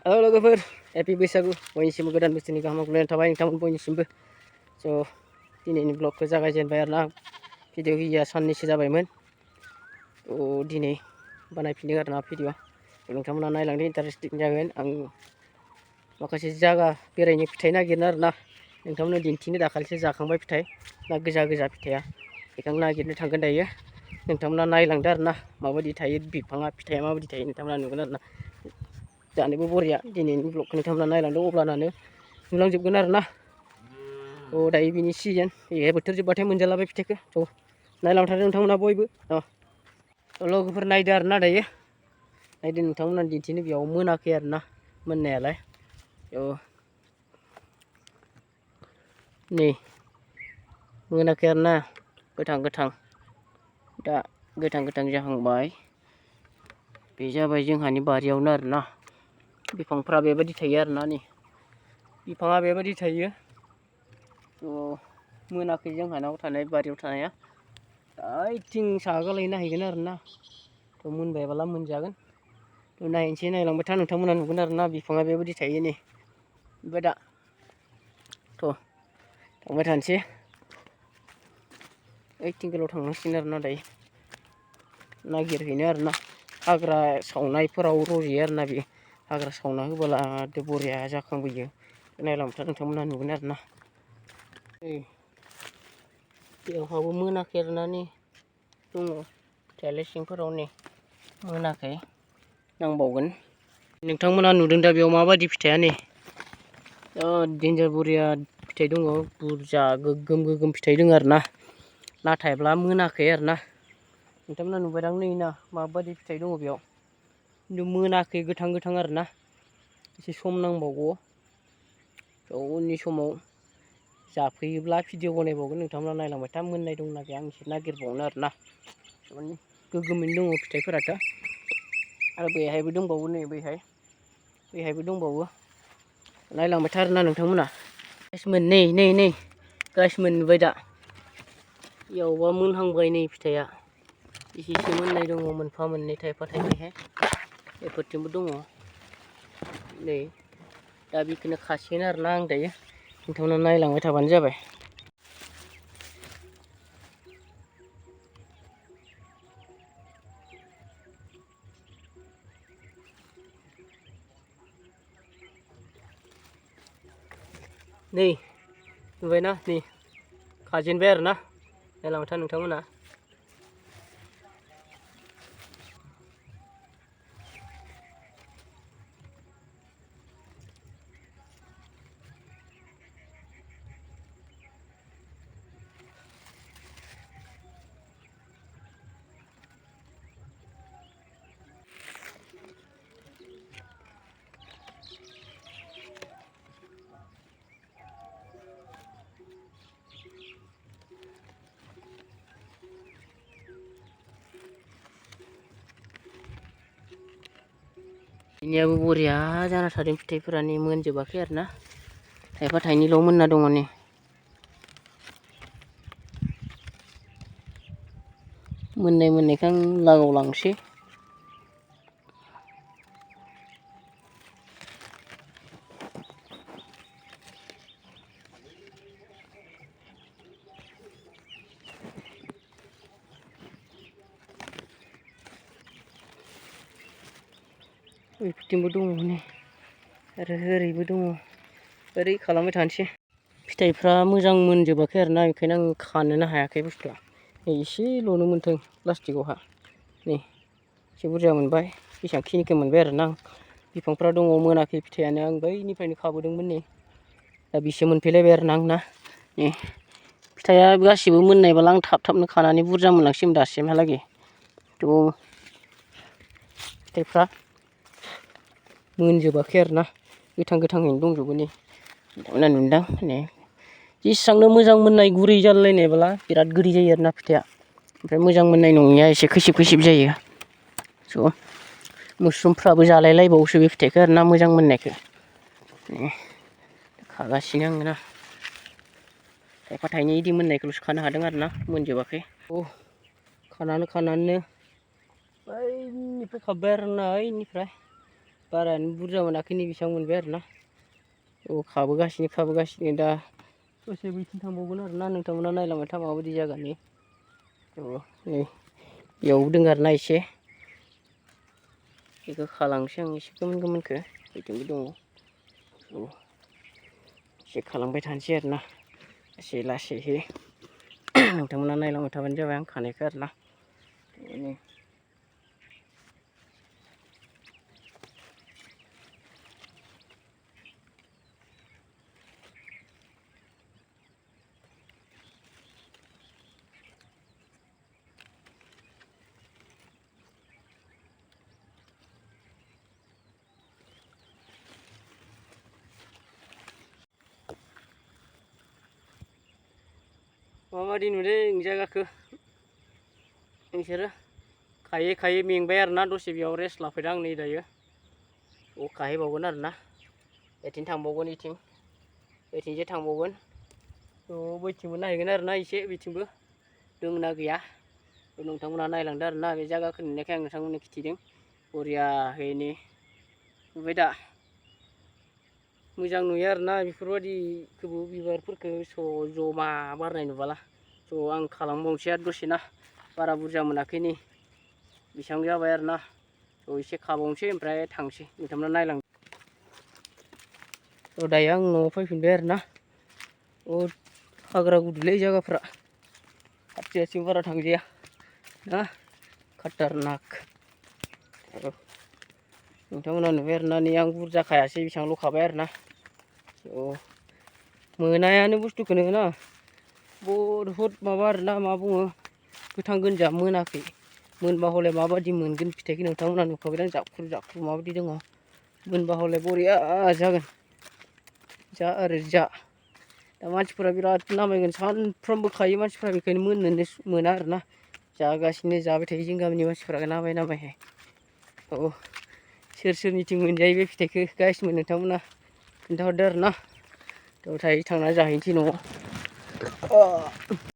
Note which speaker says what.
Speaker 1: Halo logofer, happy बैसागु बयनिसिमबो गोदान बोसोरनि गाहाम हामलायनाय थाबाय नोंथांमोन बयनिसिमबो। स' दिनैनि ब्लगखौ जागायजेनबाय आरोना भिडिअ होयिया साननैसो जाबायमोन। दिनै बानायफिनदों आरोना भिडिअ। नोंथांमोना नायलांदो इन्टारेस्टिं जागोन। आं माखासे जायगा बेरायनो फिथाइ नागिरनो आरोना नोंथांमोननो दिन्थिनो दाखालिसो जाखांबाय फिथाइ ना गोजा गोजा फिथाइया बेखौ नागिरनो थांगोन दायो। नोंथांमोना नायलांदो आरोना माबायदि थायो बिफाङा फिथाइया माबायदि थायो नोंथांमोना नुगोन आरोना। जानोबो बरिया दिनैनि ब्लगखौ नोंथांमोना नायलांदो अब्लानानो नुलांजोबगोन आरोना। दायो बिनि सिजोन बेहाय बोथोर जोब्बाथाय मोनजालाबाय फिथाइखौ। नायलांथारदो नोंथांमोना बयबो। लोगोफोर नायदो आरोना दायो नायदो नोंथांमोना दिन्थिनो बेयाव मोनाखै आरोना मोननायालाय। नै मोनाखै आरोना गोथां गोथां दा गोथां गोथां जाहांबाय। बे जाबाय जोंहानि बारियावनो आरोना बिफांफ्रा बेबायदि थायो आरोना नै बिफाङा बेबायदि थायो। मोनाखै जोंहानाव थानाय बारियाव थानाया ओइथिं साहागालाय नायहैगोन आरोना। मोनबायब्ला मोनजागोन। नायनोसै नायलांबाय था नोंथांमोना नुगोन आरोना बिफाङा बेबायदि थायो नै। ओमफ्राय दा थांबाय थानोसै ओइथिं गोलाव थांनांसिगोन आरोना दायो नागिरहैनो आरोना। हाग्रा सावनायफोराव रज'यो आरोना बे हाग्रा सावना होबोला बरिया जाखांबोयो। नायलांबाय था नोंथांमोना नुगोन आरोना। बेवहाबो मोनाखै आरोना नै दङ फिथाइयालाय सिंफोराव नै मोनाखै नांबावगोन। नोंथांमोना नुदों दा बेयाव माबायदि फिथाइया नै डेन्जार बरिया फिथाइ दङ बुरजा गोगोम गोगोम फिथाइ दङ आरोना। नाथायब्ला मोनाखै आरोना नोंथांमोना नुबायदां नै ना माबायदि फिथाइ दङ बेयाव खिन्थु मोनाखै गोथां गोथां आरोना एसे सम नांबावगौ। उननि समाव जाफैयोब्ला भिडिअ बानायबावगोन नोंथांमोना नायलांबाय था मोननाय दंना गैया आं एसे नागिरबावनो आरोना। माने गोगोमैनो दङ फिथाइफोराथ' आरो बैहायबो दंबावो नै बैहायबो दंबावो नायलांबाय था आरोना नोंथांमोना। गासिमोन नै नै नै गासिमोन नुबाय दा बेयावबा मोनहांबाय नै फिथाइया एसेसो मोननाय दङ मोनफा मोननै थाइफा थाइनैहाय बेफोरथिंबो दङ नै। दा बेखौनो खासिगोन आरोना आं दायो नोंथांमोना नायलांबाय थाबानो जाबाय। नै नुबायना नै खाजेनबाय आरोना नायलांबाय था नोंथांमोना। बिनियाबो बरिया जाना थादों फिथाइफोरा नै मोनजोबाखै आरोना थाइफा थाइनैल' मोनना दङ नै। मोननायखौ आं लागाव लांसै। ओइथिंबो दङ नै आरो ओरैबो दङ ओरै खालामबाय थानोसै। फिथाइफ्रा मोजां मोनजोबाखै आरोना बेखायनो आं खानोनो हायाखै बुस्थुआ एसेल'नो मोनथों प्लास्टिकआवहा नै एसे बुरजा मोनबाय बेसेबांखिनिखौ मोनबाय आरोना आं। बिफांफ्रा दङ मोनाखै फिथाइयानो आं बैनिफ्रायनो खाबोदोंमोन नै दा बेसो मोनफैलायबाय आरोना आंना नै फिथाइया गासिबो मोननायब्ला आं थाब थाबनो खानानै बुरजा मोनलांसिगोन दासिमहालागै। फिथाइफ्रा मोनजोबाखै आरोना गोथां गोथाङैनो दंजोबो नै नोंथांमोना नुदों नै जेसेबांनो मोजां मोननाय गुरै जालायनायब्ला बिराद गोदै जायो आरोना फिथाइया। ओमफ्राय मोजां मोननाय नङिया एसे खैसिब खैसिब जायो। मोस्रोमफ्राबो जालायलायबावोसो बे फिथाइखौ आरोना मोजां मोननायखौ खागासिनो आङो ना थाइफा थाइनै इदि मोननायखौल'सो खानो हादों आरोना मोनजोबाखै। खानानै बैनिफ्राय खाबाय आरोना ओइनिफ्राय बारायानो बुरजा मोनाखै नै बेसेबां मोनबाय आरोना खाबोगासिनो दा दसे बैथिं थांबावगोन आरोना नोंथांमोना नायलांबाय था माबायदि जायगानि नै बेयावबो दङ आरोना एसे बेखौ खालांसै आं एसे गोमोनखौ बैथिंबो दङ एसे खालांबाय थानोसै आरोना लासैहै नोंथांमोना नायलांबाय थाबानो जाबाय आं खानायखौ आरोना माबायदि नुदों जायगाखौ नोंसोरो खायै मेंबाय आरोना दसे बेयाव रेस्ट लाफैदों आं नै दायो खाहैबावगोन आरोना बेथिं थांबावगोन बेथिंजे थांबावगोन बैथिंबो नायहैगोन आरोना एसे बिथिंबो दंना गैया नोंथांमोना नायलांदो आरोना बे जायगाखौ नुनायखाय आं नोंथांमोननो खिथिदों बरियाहैनो नुबाय दा मोजां नुयो आरोना बेफोरबायदिखौबो बिबारफोरखौ जमा बारनाय नुबाला आं खालामबावनोसै आरो दसेना बारा बुरजा मोनाखै नै बेसेबां जाबाय आरोना एसे खाबावनोसै ओमफ्राय थांसै नोंथांमोना नायलां दायो आं न'आव फैफिनबाय आरोना हाग्रा गुदुलै जायगाफ्रा खाथियासिम बारा थांजाया ना खाटारनाक नोंथांमोना नुबाय आरोना नै आं बुरजा खायासै बेसेबांल' खाबाय आरोना मोनायानो बुस्थुखौनो ना बहुद माबा आरोना मा बुङो गोथां गोनजा मोनाखै मोनबा हले माबायदि मोनगोन फिथाइखौ नोंथांमोना नुखाबाय जाख्रु माबायदि दङ मोनबा हले बरिया जागोन जा आरो जा दा मानसिफोरा बिराद नामायगोन सानफ्रोमबो खायो मानसिफोरा बेखायनो मोननोनो मोना आरोना जागासिनो जाबाय थायो जों गामिनि मानसिफोरा नामायहाय सोरनिथिं मोनजायो बे फिथाइखौ गाइसमोन नोंथांमोना खोन्थाहरदो आरोना थांना जाहैनोसै न'आव